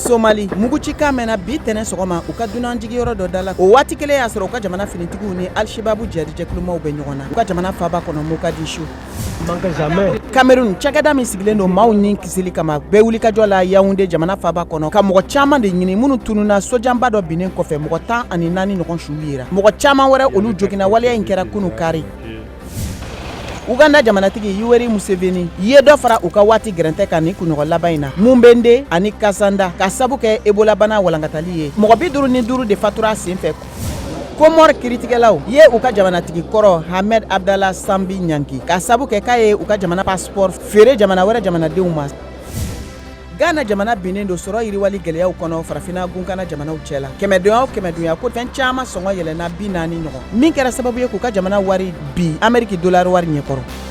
Somali, mugucikan mɛnna bi tɛnɛ sɔgɔma u ka dunanjigiyɔrɔ dɔ da la. O waati kelen y'a sɔrɔ u ka jamana finitigiw ni Alshababu jihadijɛkulumaw bɛ ɲɔgɔn na u ka jamana faaba kɔnɔ Mogadishu. Cameroun, cakɛda min sigilen don maaw ni kisili kama, bɛɛ wulikajɔ la Yaoundé jamana faaba kɔnɔ ka mɔgɔ caman de ɲini minnu tununna sojanba dɔ binnen kɔfɛ. Mɔgɔ 14 ɲɔgɔn su yera, mɔgɔ caman wɛrɛ, olu joginna. Waleya in kɛra kunu kari. Uganda jamanatigi Yoweri Museveni ye dɔ fara u ka waati gɛrɛntɛ kan ni kunɲɔgɔn laban in na Mubende ani Kasanda, ka sabu kɛ Ebola bana walankatali ye. Mɔgɔ 55 de fatura a senfɛ. Komɔri kiritigɛlaw ye u ka jamanatigi kɔrɔ Ahmed Abdallah Sambi ɲangi, ka sabu kɛ k'a ye u ka jamana passeport feere jamana wɛrɛ jamanadenw ma. Ghana jamana binnen don sɔrɔ yiriwali gɛlɛyaw kɔnɔ farafinna gunkana jamanaw cɛ la. Kɛmɛdonya o kɛmɛdonya, ko fɛn caman sɔngɔ yɛlɛnna 40 ɲɔgɔn, min kɛra sababu ye k'u ka jamana wari bi Ameriki dolari wari ɲɛkɔrɔ.